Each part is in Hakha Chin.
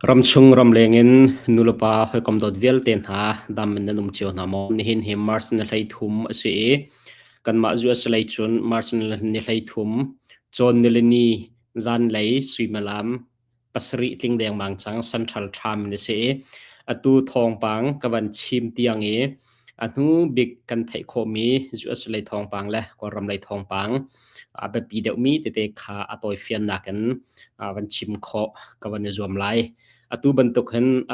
Ramchung ramleng in nulepa hawikom dawt vialte hna dam in nan um cio hna maw? Nihin hi March ni 13 a si i kanmah US lei cun March ni 13 cawn nilini zanlei suimilam pasarih tling dengmang cang Central Time in a si i atu thawngpang ka van chim tiang i a hnu bik kan theih khawhmi US lei thawngpang le Kawlram lei thawngpang a biapi deuhmi tete kha a tawifiannak in van chim khawh ka van i zuam lai. Atu bantuk hin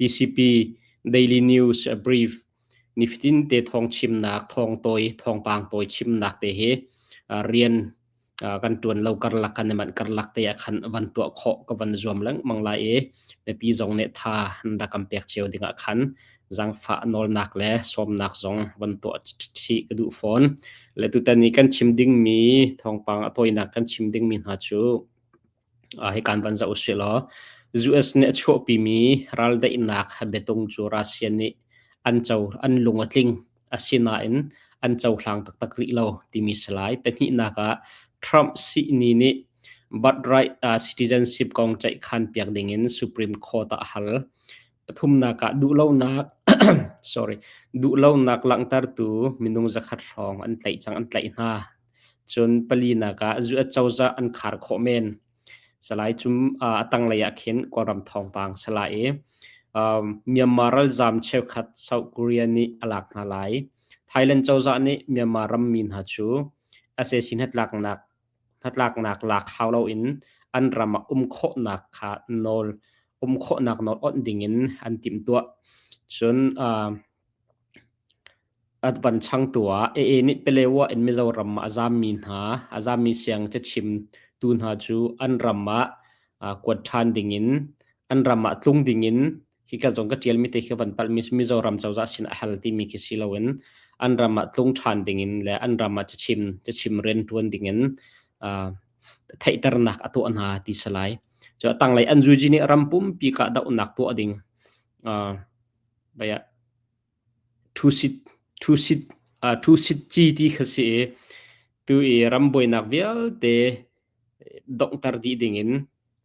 TCP Daily News Brief nifatin te thawng chimnak, thawng tawi, thawngpang tawi chimnak te hi rian kan ṭuan lo karlak kan i manh karlak te ah khan van tuah khawh ka van zuam lengmang lai i mipi zong nih tha an rak kan pek cio dingah khan zaangfah nawlnak le sawmnak zong van tuah chih ka duh fawn. Le tutan i kan chim dingmi thawngpang a tawinak kan chim dingmi hna cu hi kan van zoh usih law US nih a chuahpimi raldaihnak biatung cu Russia nih an co an lung a tling. Asinain an cohlang taktak rih lo timi si lai. Pahnihnak ah Trump sihni nih birthright citizenship kong ceihkhan piak dingin Supreme Court ah a hal. Pathumnak ah duhlonak sorry duhlonak langhtertu minung zakhat hrawng an tlaih cang an tlaih hna. Cun palinak ah US cozah an khar khawh men. Salai cum a tanglei ah khin Kawlram thawngpang salai i Myanmar ralzaam cheukhat South Korea nih a lak hna lai. Thailand cozah nih Myanmar rammi hna cu sac hnatlaknak hnatlaknak lak hau loin an ram ah um khawhnak kha nawl um khawhnak nawl onh dingin an timhtuah. Cun A van changtu ah AA nih Palewa in Mizoram ah a zaammi hna, a zaammi siang cachimtu hna cu an ram ah kuat ṭhan dingin, an ram ah tlung dingin hika zong ka ṭialmi te khi van palhmi Mizoram cozah sin a hal timi khi si loin an ram ah tlung ṭhan dingin le an ram ah cachim cachim rian ṭuan dingin theihternak a tuah hna ti si lai. Cu a tanglei an zuji nih ram pumpi kahdohnak tuah ding Thu-sit ci ti kha si i tu i ram buainak vialte donghter dih dingin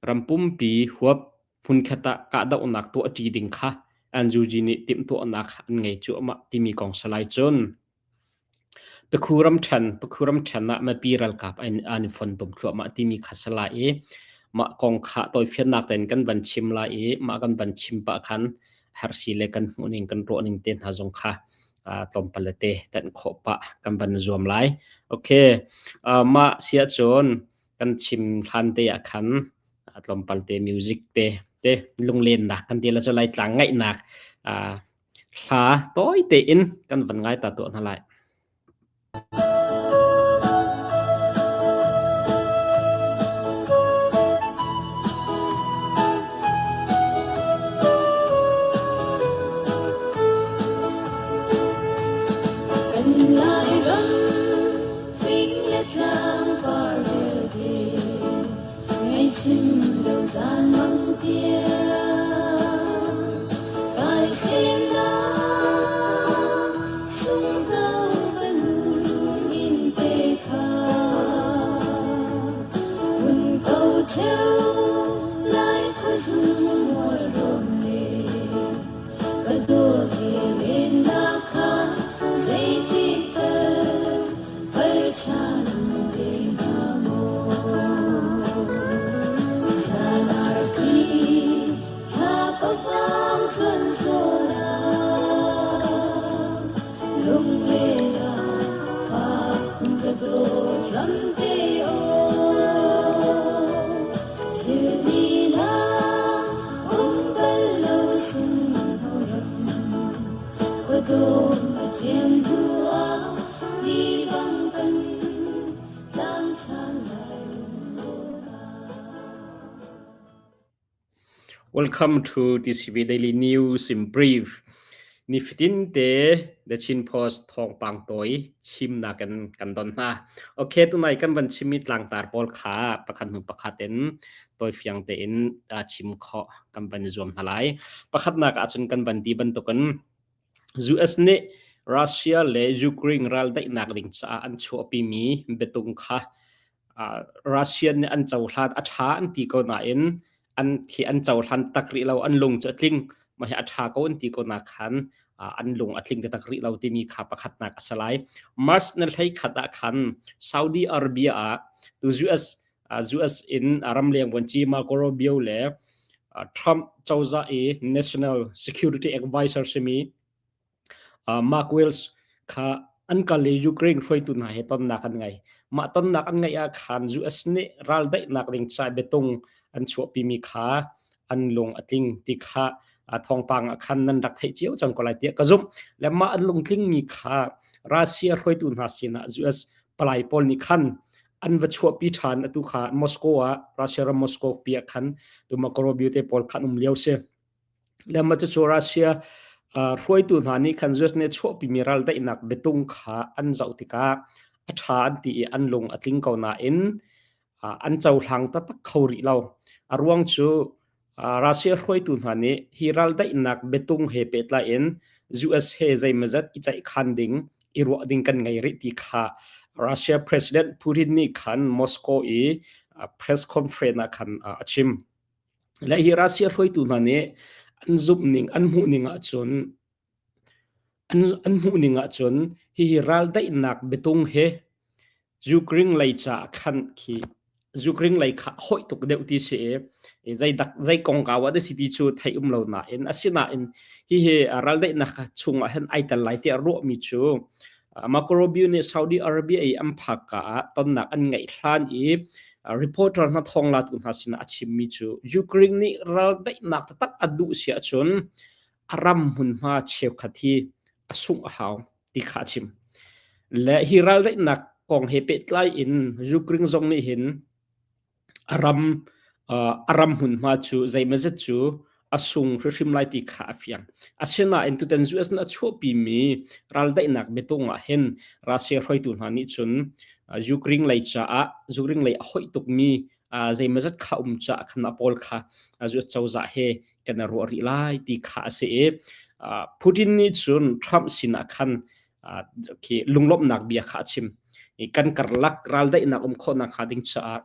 ram pumpi huap hmunkhat ah kahdohnak tuahṭi ding kha NUG nih timhtuahnak an ngei cuahmah timi kong si lai cun Pakhu ramṭhen Pakhu ramṭhen ah mipi ralkap an i fontom thluahmah timi kha si lai i mah kong kha tawifiannak tein kan van chim lai i mah kan van chim pah khan herhsi le kan hmuhning kan ruahning te hna zong kha tlawmpal te tenh khawh pah kan van zuam lai. Okay, mah si ahcun kan chim hlan te ah khan tlawmpal te music te te lunglennak kan ti la cu Laitlang ngaihnak Hla tawi tein kan van ngai ta tuah hna lai. Kan Lairam fing le tlang par vialte Ngaihchim lo zan mang tiang kai semnak sunglo ka lung in te kha hun ko theu lai khuazung mual rawn le ka dawt he lennak kha zeitik tal pal ṭhan te hnga maw? Zan arfi thlapa vang chun zawn ah lunglen ah fak khun ka dawt ram te aw thil na um bal lo sungho ram khuadawm a ṭem hnu ah ni bang kan tlang ṭhan lai lunglawn ah. Welcome to TCB Daily News in Brief. Nifatin te The Chin Post thawngpang tawi chimnak in kan don hna. Okay, tunai kan van chimmi tlangtar pawl kha pakhat hnu pakhat in tawifiang tein chim khawh kan van i zuam hna lai. Pakhatnak ahcun kan van ti bantukin US nih Russia le Ukraine raldaihnak ding caah an chuahpimi biatung kha Russia nih an cohlan a ṭha an ti ko nain an khi an cohlan tak rih lo, an lung cu a tling. Mah hi a ṭha ko an ti ko na khan an lung a tling tak rih lo timi kha pakhatnak a si lai. March na hlei khat ah khan Saudi Arabia ah tu US US in ramleng vuanci Marco Rubio le Trump cozah i National Security Advisor simi Mark Wells kha an kal i Ukraine hruaitu hna he tonnak an ngei. Mah tonnak an ngeih ah khan US nih raldaihnak ding ca biatung an chuahpimi kha an lung a tling ti kha thawngpang ah khan nan rak theih cio cang ko lai tiah ka zumh. Le mah an lungtlingmi kha Russia hruaitu hna sinah US palai pawl nih khan an va chuahpi ṭhan atu kha Moscow ah Russia ram Moscow pi ah khan tu Marco Rubio te pawl khan um lio si. Le mah cucu Russia hruaitu hna nih khan US nih a chuahpimi raldaihnak biatung kha an zoh tikah a ṭha an ti i an lung a tling ko nain an cohlang taktak kho rih lo. A ruang cu Russia hruaitu hna nih hi raldaihnak biatung he pehtlai in US he zeimawzat i ceihkhan ding, i ruah ding kan ngei rih ti kha Russia President Putin nih khan Moscow i press conference ah khan a chim. Le hi Russia hruaitu hna nih an zumhning, an hmuhning ahcun an, an hmuhning ahcun hihi raldaihnak biatung hi Ukraine lei caah khan khi Ukraine lei kha hawih tuk deuh ti si i zei dak zei kongkau ah dah si ti cu theih um lo nain asinain hihi raldaihnak chungah hin ai tel lai tiah ruahmi cu Marco Rubio nih Saudi Arabia i an phak ka ah tonnak an ngeih hlan i reporter hna thawnglatu hna sinah a chimmi cu Ukraine nih raldaihnak taktak a duh si ahcun a ram hmunhma cheukhat hi a sungh a hau ti kha a chim. Le hi raldaihnak kong he pehtlai in Ukraine zong nih hin A ram a ram hmunhma cu zeimawzet cu a sung hrimhrim lai ti kha a fiang. Asinain tutan US nih a chuahpimi raldaihnak biatung ah hin Russia hruaitu hna nih cun Ukraine lei caah Ukraine lei a hoih tukmi zeimawzet kha um caah khan a pawl kha US cozah he kan i ruah rih lai ti kha a si i Putin nih cun Trump sinah khan khi lunglawmhnak bia kha a chim. Kan karlak raldaihnak um khawhnak hnga ding caah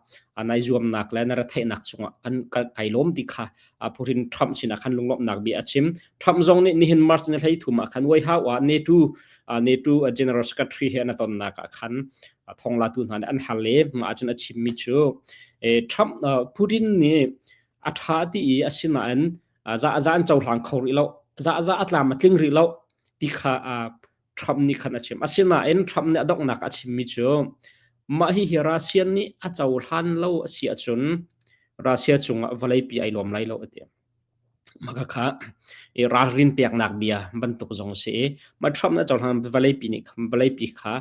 nai zuamnak le na retheihnak cungah kan kai lawm ti kha Putin Trump sinah khan lunglawmhnak bia a chim. Trump zong nih nihin March ni 13 ah khan White House ah NATO NATO General Secretary he an tonnak ah khan thonglatu hna nih an hal i mah ahcun a chimmi cu Trump Putin nih a ṭha ti i asinain za za an cohlang kho rih lo za za a tlam a tling rih lo ti kha Trump nih khan a chim. Asinain Trump nih a donghnak a chimmi cu mah hihi Russia nih a cohlan lo a si ahcun Russia cungah vawleipi ai lawm lai lo a ti. Mah kha i ralrin peknak bia bantuk zong a si i mah Trump nih a cohlan vawleipi nih vawleipi kha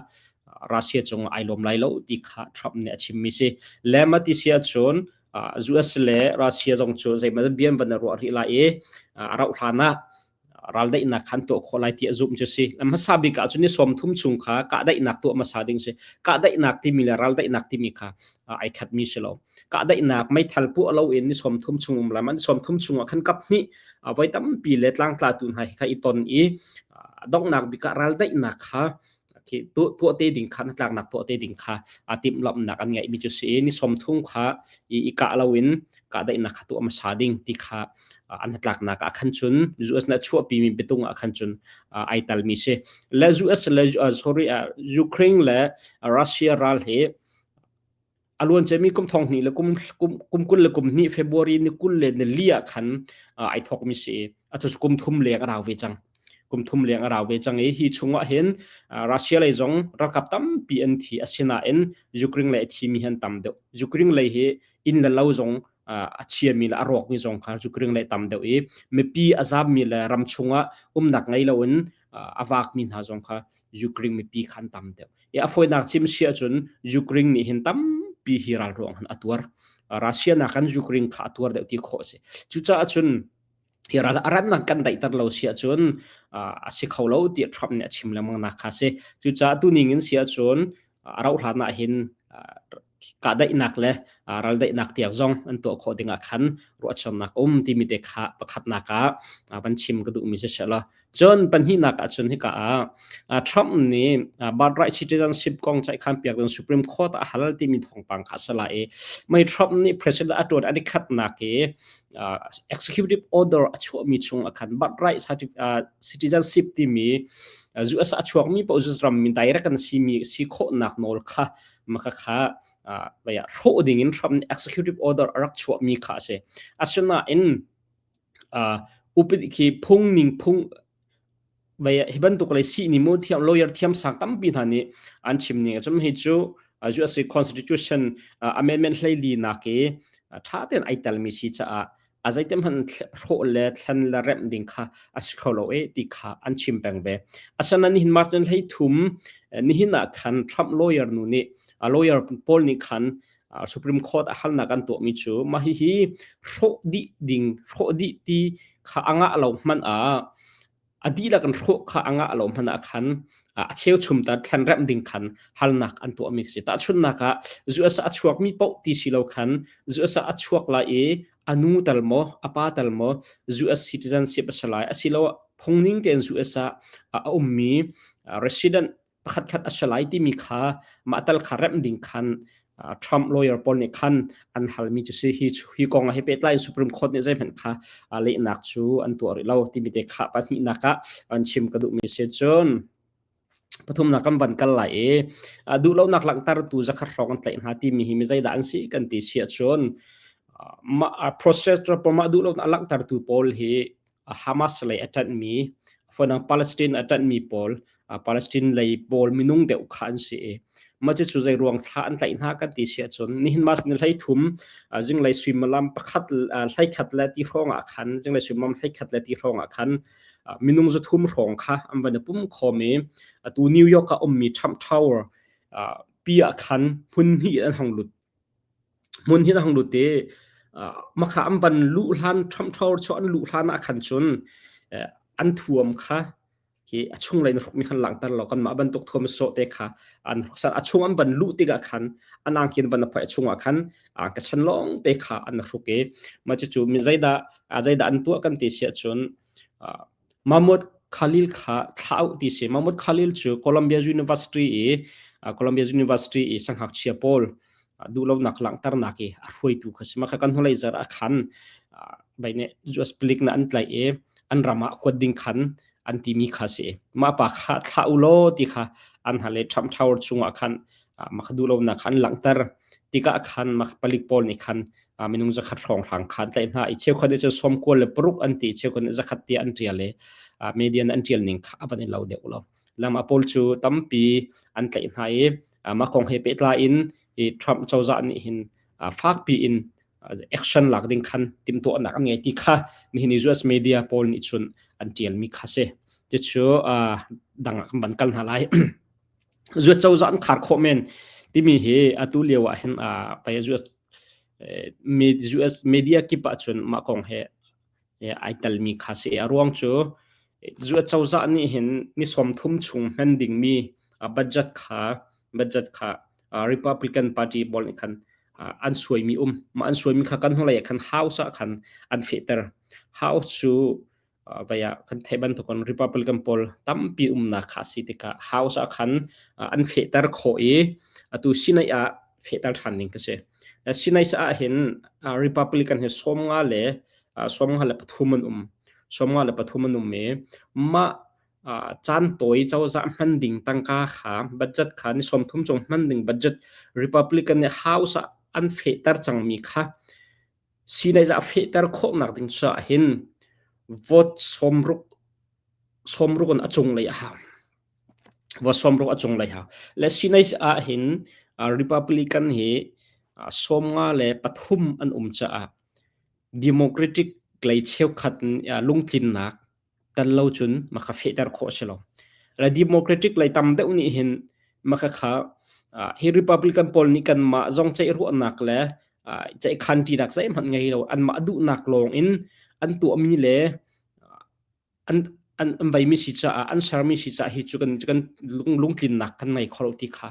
Russia cungah ai lawm lai lo ti kha Trump nih a chimmi si. Le mah ti si ahcun US le Russia zong cu zeimaw bia an van i ruah rih lai i a rauh hlan ah raldaihnak khan tuah khawh lai ti a zumh cu si. Hmasa bik ah cun ni 30 chung kha kahdaihnak tuah hmasa ding si. Kahdaihnak timi le raldaihnak timi kha ai khatmi si lo. Kahdaihnak meithal puah lo in ni 30 chung um lai. Ni 30 chung ah khan kap hnih voi tampi le tlangtlatu hna hi kha i ton i donghnak bik ah raldaihnak kha khi tuah te ding kha hnatlaknak tuah te ding kha a timhlamhnak an ngeihmi cu si i ni 30 kha i kah loin kahdaihnak kha tuah hmasa ding ti kha an hnatlaknak ah khan cun US na chuahpimi biatung ah khan cun ai talmi si le US le sorry Ukraine le Russia ral hi A luanciami kum thong hnih le kum, kum, kum 20 le kum hnih February ni 20 le ni li ah khan ai thawkmi si i atu cu kum thum leng a rau ve cang. Kum thum leng a rau ve cang i hi chungah hin Russia lei zong ralkap tampi an thi asinain Ukraine lei a thimi hi an tam deuh. Ukraine lei hi inn le lo zong a chiami le a rawkmi zong kha Ukraine lei tam deuh i mipi a zammi le ram chungah umnak ngei loin a vakmi hna zong kha Ukraine mipi kha an tam deuh. I a fawinak chim si ahcun Ukraine nih hin tampi hi ral ruang han a tuar. Russia nakan Ukraine kha a tuar deuh ti khawh a si. Cucaah cun hi ral a rannak kan daihter lo si ahcun a si kho lo tiah Trump nih a chim lengmang nak kha si. Cucaah tu ning in si ahcun a rauh hlan ah hin. Kahdaihnak le raldaihnak tiang zong an tuah khawh dingah khan ruahchannak um timi te kha pakhatnak ah van chim ka duhmi si seh law. Cun pahnihnak ah cun hika ah Trump nih birthright citizenship kong caihkhan piak ding Supreme Court a hal timi thawngpang kha a si lai i mei Trump nih president a ṭuan a nikhatnak i executive order a chuahmi chung ah khan birthright citizenship timi US a chuakmi paoh US rammi direct an simi si khawhnak nawl kha maka kha hrawh ding in Trump nih executive order a rak chuahmi kha a si. Asinain upadi khi phung ning phung hi bantuk lei sihni mu thiam lawyer thiam sang tampi hna nih an chim ning cun hi cu US Constitution amendment 14 nak i ṭha tein ai telmi si caah a zeitem hmanh hrawh le thlen le remh ding kha a si kho lo e ti kha an chim peng ve. Asinain nihin March 23 nihin ah khan Trump lawyer nu nih lawyer pawl nih khan Supreme Court a halnak an tuahmi cu mah hihi hrawh dih ding hrawh dih ti kha a ngah lo hmanh ah a dihlak in hrawh kha a ngah lo hmanh ah khan a cheuchum ta thlen remh ding khan halnak an tuahmi si. Tahchunhnak ah US a chuakmi paoh ti si lo khan US a chuak lai i a nu tal maw a pa tal maw US citizenship a si lai asiloah phungning tein US ah a ummi resident pakhatkhat a si lai timi kha mah tal kha remh ding khan Trump lawyer pawl nih khan an halmi cu si. Hi hi kong ah hi pehtlai in Supreme Court nih zeihmanh kha lehnak cu an tuah rih lo timi te kha pahnihnak ah an chim ka duhmi si. Cun pathumnak kan van kal lai i duhlonak langhtertu 100 hrawng an tlaih hna timi hi mi zeidah an si kan ti si ahcun mah process mah duhlonak langhtertu pawl hi Hamas lei a ṭanhmi, fawnang Palestine a ṭanhmi pawl, Palestine lei pawl minung deuh kha an si i mah cucu zei ruang thla an tlaih hna kan ti si ahcun nihin mas ni 13 zinglei suimilam pakhat 11 le ti hrawng ah khan zinglei suimilam 11 le ti hrawng ah khan minung 300 hrawng kha an van i pum khawm i atu New York ah ummi Trump Tower pi ah khan hmun hnih an hong lut. Hmun hi na hung lut i makha an van luh hlan ṭhamṭhor chuah an luh hlan ah khan cun an thuam kha khi a chunglei na hrukmi khan langhter law kanmah bantuk thuam sawh te kha an hruk a chung an van luh tikah khan an angki an van a phoih a chungah khan ka chan lawng te kha an hruk i mah cucu mi zeidah zeidah an tuah kan ti si ahcun Mahmud Khalil kha thlah u ti si. Mahmud Khalil cu Columbia University i Columbia University i sangngakchia pawl duhlonak langhternak i a hruaitu kha si. Mah kha kan hnulei zarh ah khan bai nih US palik na an tlaih i an ram ah kuat ding khan an timi kha si. Mah pa kha thlah u law ti kha an hal i Trump Tower chungah khan mah kha duhlonak kha an langhter tikah khan mah palik pawl nih khan minung 100 hrawnghrang kha an tlaih hna i cheukhat nih cun 96 an ti, cheukhat nih 100 tiah an ṭial i media an ṭial ning kha a van i lo deuh lo. Lam ah pawl cu tampi an tlaih hna i mah kong he pehtlai in i Trump cozah nih hin fakpi in action lak ding khan timhtuahnak an ngei ti kha nihin i US media pawl nih cun an ṭialmi kha si. Cucu dang ah kan van kal hna lai. Zuat cozah an khar khawh men timi hi atu lio ah hin pei US US media kip ah cun mah kong he ai telmi kha si. A ruang cu US cozah nih hin ni 30 chung hman dingmi budget kha budget kha Republican Party pawl nih khan an suaimi um. Mah an suaimi kha kan hnulei ah khan House ah khan an fehter. House cu vai ah kan theih bantukin Republican pawl tampi umnak kha a si tikah House ah khan an fehter khawh i atu Senate ah fehter ṭhan ding ka si. Senate ah hin Republican hi 53 an um. 53 an um i mah caan tawi cozah hman ding tangka kha budget kha ni 30 chung hman ding budget Republican nih House ah an fehter cangmi kha Sinai a fehter khawhnak ding caah hin vote 60 60 in a cunglei a hau. Vote 60 a cunglei hau. Le Sinai ah hin Republican hi 53 an um caah Democratic lei cheukhat lungtlinnak tel lo cun maka fehter khawh si lo. Le Democratic lei tam deuh nih hin maka kha hi Republican pawl nih kanmah zong ceih ruahnak le ceihkhan ṭinak zeihmanh ngei lo anmah duhnak lawng in an tuahmi le an an an veimi si caah an sermi si caah hi cu kan kan lungtlinnak kan ngei kho lo ti kha.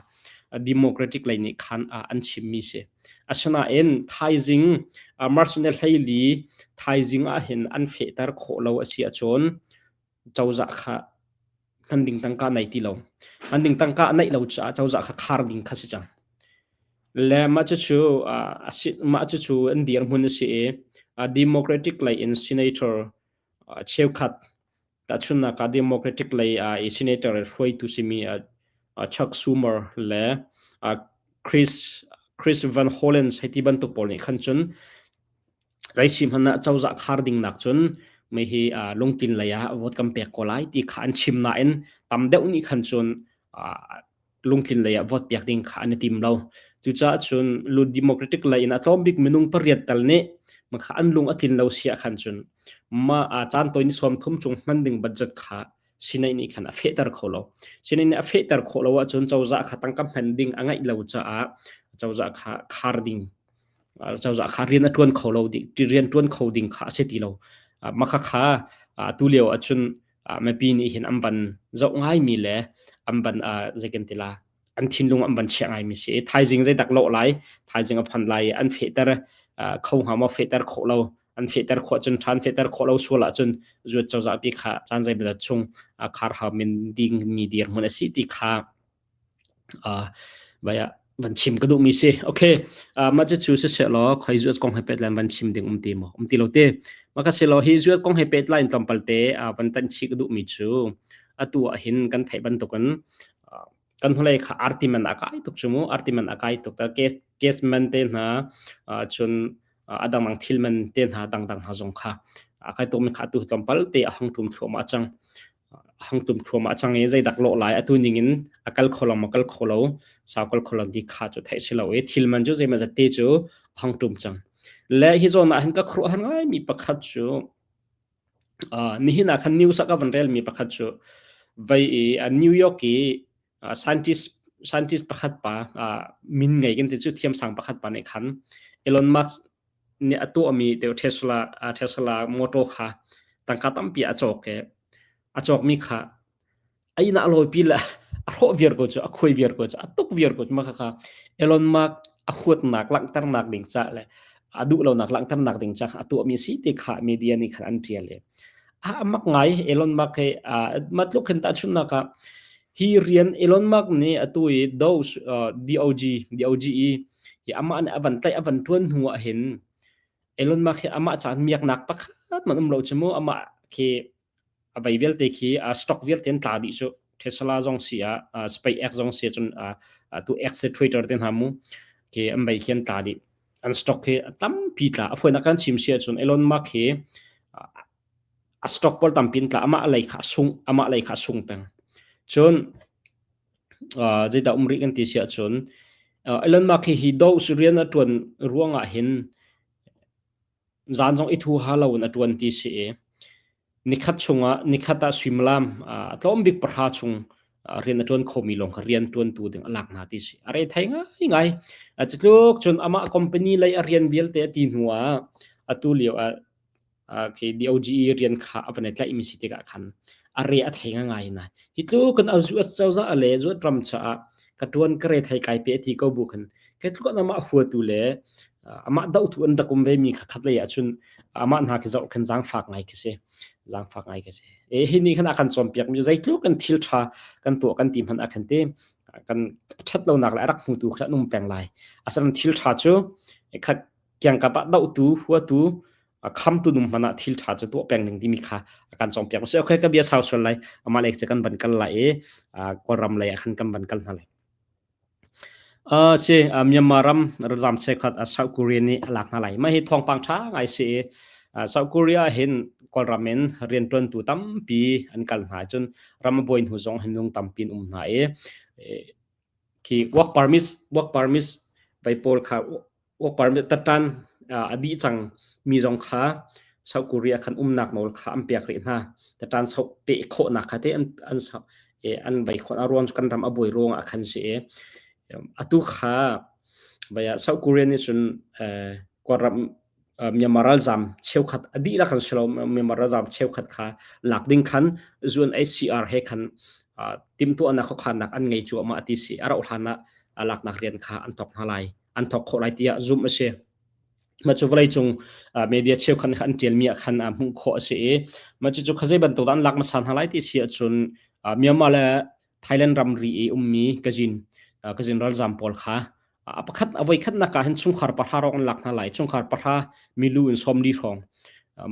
Democratic lei nih khan an chimmi si. Asinain thaizing March ni 14 thaizing ah hin an fehter khawh lo a si ahcun cozah kha hman ding tangka nei ti lo. Hman ding tangka a neih lo caah cozah kha khar ding kha si cang. Le mah cucu mah cucu an dirhmun a si i Democratic lei in senator cheukhat tahchunhnak ah Democratic lei i senator hruaitu simi Chuck Schumer le Chris Chris Van Hollen hei ti bantuk pawl nih khan cun Zei hmanh ah cozah khar ding nak cun mei hi lungtlin lei ah vote kan pek ko lai ti kha an chim nain tam deuh nih khan cun lungtlin lei ah vote piak ding kha an i tim lo. Cucaah cun lu Democratic lei in a tlawm bik minung pariat tal nih makha an lung a tlin lo si ah khan cun ma caan tawi ni 30 chung hman ding budget kha Senate nih khan a fehter kho lo. Senate nih a fehter khawh lo ahcun cozah kha tangka hman ding a ngeih lo caah cozah kha khar ding cozah kha rian a ṭuan kho lo ding rian ṭuan kho ding kha a si ti lo. Mah khakha atu lio ahcun mipi nih hin an van zoh ngaimi le an van zei kan ti la an thinlung an van chiah ngaimi si. Thaizing zeidak lawh lai, thaizing a phan lai an fehter kho hnga maw fehter khawh lo an fehter khawh cun ṭhan fehter khawh lo sual ahcun zuat cozah pi kha caan zeimawzat chung khar hau men ding mi dirhmun a si ti kha vaya van chim ka duhmi si. Okay, mah cu cu siseh law khoi zuat kong he pehtlai van chim ding um ti maw? Um ti lo te. Mah ka si law hi zuat kong he pehtlai in tlawmpal te van tan chih ka duhmi cu atu ah hin kan theih bantukin kan hnulei kha arti man a kai tuk cu mu arti man a kai tuk ta case man te hna cun a dangdang thil man te hna dangdang hna zong kha a kai tuk mi kha atu tlawmpal te a hang tum thluahmah cang hang tum thluahmah cang i zeidak lawh lai atu ning in a kal kho lo ma kal kho lo sau kal kho lo ti kha cu theih si lo i thil man cu zeimaw zat te cu hang tum cang le hi zawn ah hin ka khuaruahhar ngai mi pakhat cu nihin ah khan news ah ka van rel mi pakhat cu vei i New York i scientist scientist pakhat pa min ngei kan ti cu thiamsang pakhat pa nih khan Elon Musk nih a tuahmi Tesla Tesla motor kha tangka tampi a cawk i a cawkmi kha a inn ah a lawipi le a hrawh viar ko cu a khuai viar ko cu a tuk viar ko cu mah khakha Elon Musk a huatnak langhternak ding ca le a duh lonak langhternak ding ca a tuahmi si ti kha media nih khan an ṭial i a mak ngai Elon Musk he matluk hin tahchunhnak ah hi rian Elon Musk nih atu i DOGE DOG DOGE hi amah nih a van tlaih a van ṭuan hnu ah hin Elon Musk hi amah caan miaknak pakhat man um lo cu mu amah khi a vei vialte khi stock vialte an tla dih cu Tesla zong si ah SpaceX zong si cun tu X Twitter te hna mu khi an vei khi an tla dih an stock hi tampi tla a foinak kan chim si ahcun Elon Musk hi a stock pawl tampi in tla amah lei kha sung amah lei kha sung peng cun zeidah um rih kan ti si ahcun Elon Musk hi hi do rian a tuan ruangah hin Zan zong i thu ha lo in a ṭuan ti si i nikhat chungah nikhat ah suimilam a tlawm bik pahra chung rian a ṭuan khomi lawng kha rian ṭuantu ding a lak hna ti si. A re thei ngaingai. Cutluk cun amah company lei a rian vialte a ti hnu ah atu lio ah khi DOGE rian kha a van i tlaihmi si tikah khan a re a thei ngai ngai. Hi tluk in US cozah le US ram caah ka ṭuan ka re thei kai pe ti ko bu khan kai tluk in amah huatu le amah dohtu an rak um ve mi kha khat lei ah cun amah hna khi zoh khan zaangfak ngai khi si zaangfak ngai khi si e hi ni khan a kan cawnpiak mi zeitluk kan thil ṭha kan tuah kan ti hmanh ah khan te kan ṭhat lonak le a rak hmutu kha an um peng lai asan thil ṭha cu khat kiangkap ah dohtu huatu khamtu num hmanh ah thil ṭha cu tuah peng ding timi kha a kan cawnpiak si okay ka bia sau sual lai amah lei cu kan van kal lai i kawlram lei ah khan kan van kal hna lai Si, Myanmar ram ralzam cheukhat South Korea nih a lak hna lai. Mah hi thawngpang ṭha ngai si i South Korea hin Kawlram in rianṭuantu tampi an kal hna cun ram a buai hnu zong hin nung tampi an um hna i khi work permit vai pawl kha work permit tatan a dih cang mi zong kha South Korea khan umnak nawl kha an pek rih hna. Tatan sok pe khawhnak kha te an an an vai khawh a ruang kan ram a buai ruang ah khan si i atu kha vaya South Korea nih cun Kawlram Myanmar ralzam cheukhat a dihlak kan si lo Myanmar ralzam cheukhat kha lak ding khan UNHCR he khan timhtuahnak khuakhannak an ngei cuahmah ti si a rauh hlan ah. laknak rian kha an thawk hna lai an thawk khawh lai tiah zumh a si. Mah cu vawleicung media cheukhat kha an ṭialmi ah khan hmuh khawh a si i mah cucu kha zei bantuk dah an lak hmasa hna lai ti si ahcun Myanmar le Thailand ramri i ummi Kazin Kazin ralzaam pawl kha a pakhat a voikhatnak ah hin chungkhar pahra rawng an lak hna lai chungkhar pahra milu in 40 hrawng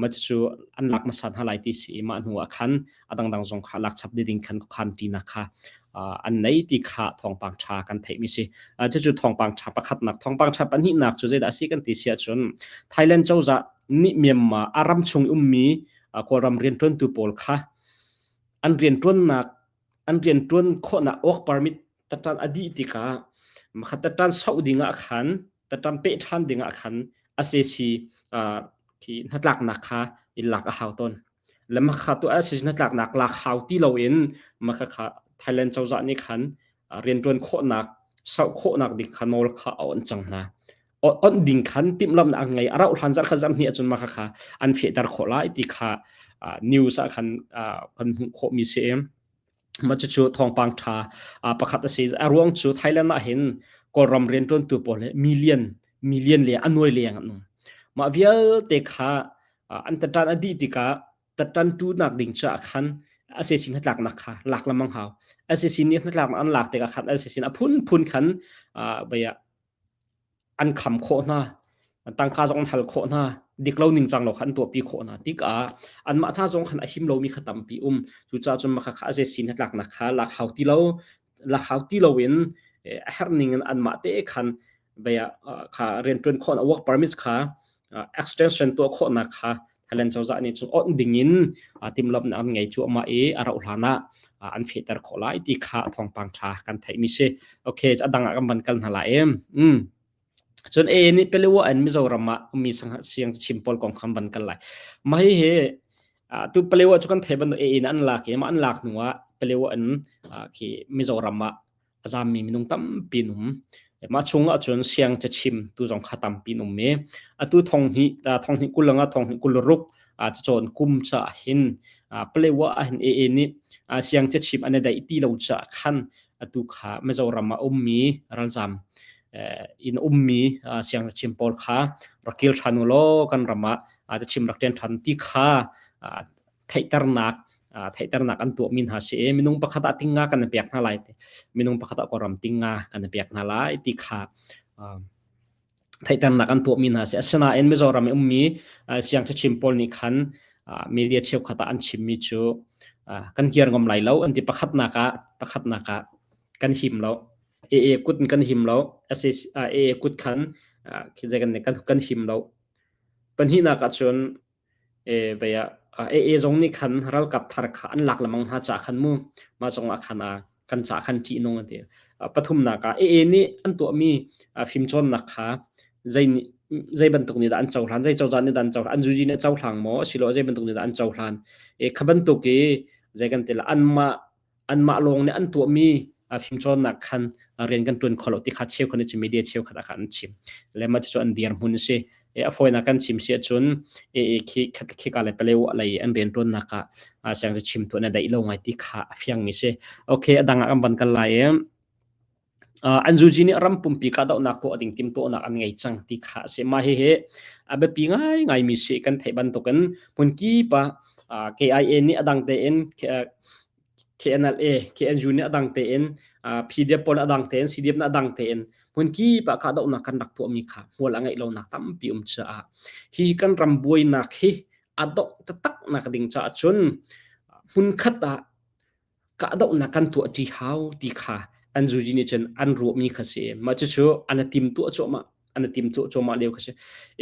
mah cucu an lak hmasa hna lai ti si i mah hnu ah khan a dangdang zong kha lak chap ding khan khan tinak kha an nei ti kha thawngpang ṭha kan theihmi si. Cucu thawngpang ṭha pakhatnak. Thawngpang ṭha pahnihnak cu zeidah a si kan ti si ahcun Thailand cozah nih Myanmar a ram chung ummi Kawlram rianṭuantu pawl kha an rianṭuannak an rianṭuan khawhnak work permit tatan a dih tikah makhat tatan soh ding ah khan tatan peh ṭhan ding ah khan SAC khi hnatlaknak kha in lak a hau tawn. Le makha tu SAC hnatlaknak lak hau ti loin makha kha Thailand cozah nih khan rianṭuan khawhnak sauh khawhnak ding kha nawl kha a on cang hna. On ding khan timhlamhnak an ngei a rauh hlan zarh kha zarh hnih ahcun makha kha an fehter khawh lai ti kha news ah khan kan hmuh khawhmi si. Mah cucu thawngpang ṭha pakhat a si. A ruang cu Thailand ah hin Kawlram rianṭuantu pawl hi million, million le a nuai leng an um. Mah vialte kha an taṭan a dih tikah taṭantu nak ding caah khan SAC hnatlaknak kha lak lengmang hau. SAC nih hnatlaknak an lak tikah khan SAC a phunphun khan vei ah an kham khawh hna tangka zong an hal khawh hna dik lo ningcang lo kha an tuahpi khawh hna tikah anmah tha zong khan a him lomi kha tampi um cucaah cun mah kha a ze sin tlaknak kha lak hau ti lo lak hau ti loin a herh ning in anmah te khan bia kha rianṭuan khawh work permit kha extension tuah khawhnak kha Thailand cozah nih cun awnh dingin timhlamhnak an ngei cuahmah i a rauh hlan ah an fehter khawh lai ti kha thawngpang ṭha kan theihmi si. Okay, a dang ah kan van kal hna lai em. Mm. Cun A nih Pelewa in Mizoram ah ummi siang chim pawl kong khan van kal lai. Mah hi hi tu Palewa cu kan thei bantuk A in an lak i mah an lak hnu ah Palewa in khi Mizoram ah a zammi minung tampi an um. Mah chung ahcun siang cachim tu zong kha tampi an um i atu thong hnih thong hnih 20 nga thong hnih 26 cacawn kum caah hin Palewa ah hin AA nih siang cachim an i daih ti lo caah khan atu kha Mizoram ah ummi ralzam in ummi siang cachim pawl kha rak kil ṭhan u law kan ram ah cachim rak ṭian ṭhan ti kha theihternak theihternak an tuahmi hna si i minung pakhat ah tinga kan pek hna lai minung pakhat ah kawlram tinga kan pek hna lai ti kha theihternak an tuahmi hna si asinain Mizoram i ummi siang thachim pawl nih khan media cheukhat ah an chimmi cu kan kir ngam lai lo an ti pakhatnak ah pakhatnak ah kan him lo AA kut in kan him lo AA kut khan kan kan him lo pahnihnak ah cun E vei ah AA zong nih khan ralkap thar kha an lak lengmang hna caah khan mu mah zongah khan a kan caah khan ṭihnung an ti. Pathumnak ah AA nih an tuahmi fimcawnnak kha zei nih zei bantuk nih dah an cohlan, zei cozah nih dah an cohlan, an zuzi nih a cohlang maw asiloah zei bantuk nih dah an cohlan. E kha bantuk i zei kan ti la anmah anmah lawng nih an tuahmi fimcawnnak khan rian kan ṭuan kho lo ti kha cheukhat nih cun media cheukhat ah khan an chim. Le mah cucu an dirhmun a si. E a fawinak kan chim si ahcun e e khi khika le paleu lei an rian ṭuannak ah siang cu chim tu na daih lo ngai ti kha a fiangmi si. Okay, a dang ah kan van kal lai i An zuzi nih ram pumpi kahdohnak tuah ding timhtuahnak an ngei cang ti kha a si. Mah hihi a biapi ngaingaimi si kan theih bantukin hmunkip ah KIA nih a dang tein KNLA, KNU nih a dang tein PDF pawl a dang tein CDF nih a dang tein hmunkip ah kahdohnak kan rak tuahmi kha hmual a ngeih lonak tampi um caah hi kan ram buainak hi a dongh taktak nak ding caah cun hmunkhat ah kahdohnak kan tuah ṭi hau ti kha an zuzi nih cun an ruahmi kha si. Mah cucu an i tim tuah cuahmah an i tim tuah cuahmah lio kha si.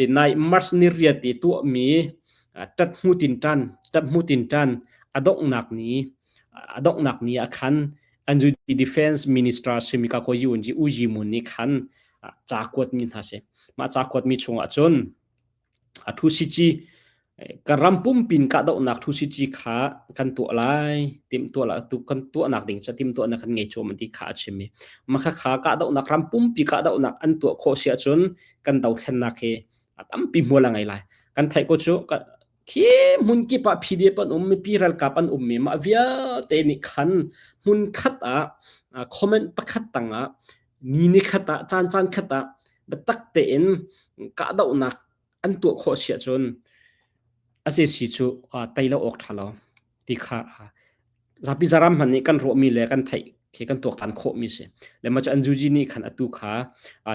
I nai March ni riat i tuahmi ṭat hmu tin ṭan ṭat hmu tin ṭan a donghnak ni a donghnak ni ah khan an zuzi defense minister Simika Ko Yun Ji U Yi Mun nih khan ca kuatmi hna si. Mah ca kuatmi chungah cun A thusici kan ram pumpin kahdohnak thusici kha kan tuah lai timhtuah la tu kan tuahnak ding ca timhtuahnak kan ngei cuam ti kha a chim i mah kha kahdohnak ram pumpi kahdohnak an tuah khawh si ahcun kan dothlennak hi a tampi hmual a ngei lai kan theih ko cu khi hmun kip ah PDF an um mipi ralkap an um mi mah vialte nih khan hmun khat ah comment pakhat tang ah. Ni ni khat ah caan caan khat ah biatak tein kahdohnak an tuah khawh si ahcun SAC cu tei lo awk ṭha lo ti kha zapi zaram hmanh nih kan ruahmi le kan theih khi kan tuaktan khawhmi si. Le mah cu an zuji nih khan atu kha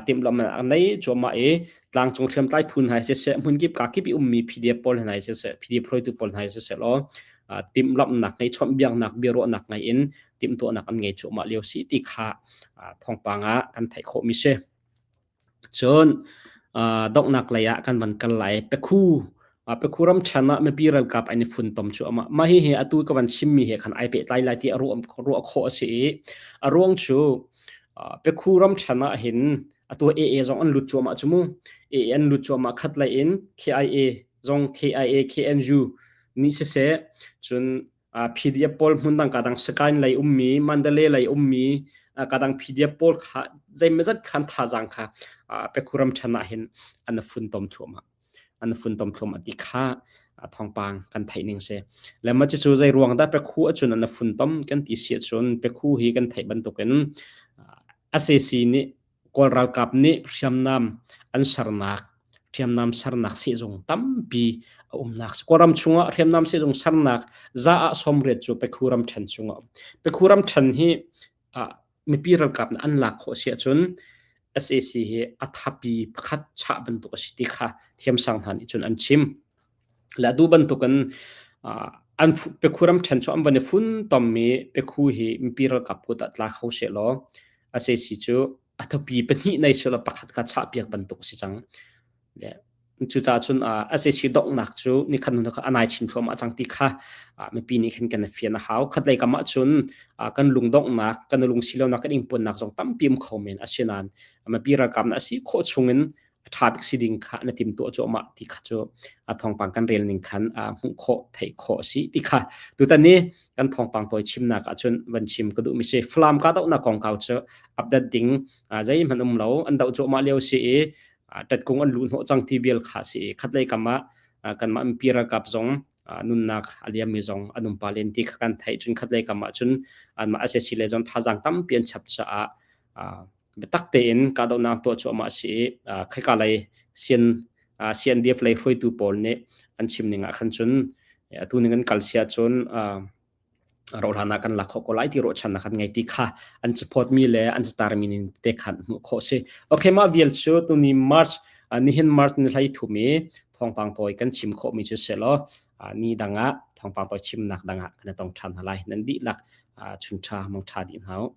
timhlamh an nei cuahmah i tlangcung hriamtlai phu hna siseh hmunkip kakip i ummi PDF pawl hna siseh PDF hruaitu pawl hna siseh law timhlamhnak ngei chawnhbiaknak biaruahnak ngei in timhtuahnak an ngei cuahmah lio si ti kha thawngpang ah kan theih khawhmi si. Cun donghnak lei ah kan van kal lai. Pekhu Pekhu ramṭhen ah mipi ralkap an i funtom cu amah. Mah hihi atu ka van chimmi he khan ai pehtlai lai ti a ruah khawh a si i a ruang cu Pekhu ramṭhen ah hin atu AA zong an lut cuahmah cu mu. AA an lut cuahmah khat lei in KIA zong KIA KNU nih siseh cun PDF pawl hmundang kadang Sakaing lei ummi Mandalay lei ummi kadang PDF pawl kha zeimawzat khan thazaang kha Pekhuram ṭhan ah hin an funtom thluahmah an funtom thluahmah ti kha thawngpang kan theih ning si le mah cucu zei ruang dah Pekhu ahcun an funtom kan ti si ahcun Pekhu hi kan theih bantukin SAC nih Kawl ralkap nih hriamnam an sernak hriamnam sernak sehzung tampi a umnak Kawlram chungah hriamnam sehzung sernak za ah 80 cu Pekhu ramṭhen chungah um. Pekhu ramṭhen hi mipi ralkap nih an lak khawh si ahcun SAC hi a thapi pakhat chah bantuk a si ti kha thiamsang hna nih cun an chim. Le atu bantukin an Pekhu ramṭhen cu an van i funtommi Pekhu hi mipi ralkap kut ah tla kho sehlaw SAC cu a thupi pahnih nei sila pakhat kha chahpiak bantuk si cang. Le cucaah cun SAC donghnak cu nikhat hnu kha a nai chin thluahmah cang ti kha mipi nih khin kan fian a hau. Khatlei kam ah cun kan lungdonghnak, kan lungsilonak, kan ingpuannak zong tampi um kho men. Asinain mipi ralkap na si khawh chungin a ṭha bik si ding kha na timtuah cuahmah ti kha cu a thawngpang kan rel ning khan hmuh khawh theih khawh a si ti kha tutan ni kan thawngpang tawi chimnak ahcun van chim ka duhmi si. Falam kahdohnak kongkau cu update ding zeihmanh um lo an doh cuahmah lio si i ṭatkung an luh hnawh cang ti vial kha si i khatlei kam ah kanmah mipi ralkap zong nunnak a liammi zong an um pa len ti kha kan theih. Cun khatlei kam ah cun anmah SAC le zong thazaang tampi an chap caah biatak tein kahdohnak tuah cuahmah a si i khika lei sian CNDF lei hruaitu pawl nih an chim ning ah khan cun atu ning an kal si ahcun rohlan ah kan lak khawh ko lai ti ruahchannak kan ngei ti kha an support mi le an catarmi ning te khan hmuh khawh si. Okay, mah vial cu tuni March nihin March ni hlei thum i thawngpang tawi kan chim khawh mi cu selaw ni dang ah thawngpang tawi chimnak dang ah kan tong ṭhan hna lai. Nan dihlak chun ṭha mong ṭha dih hna u.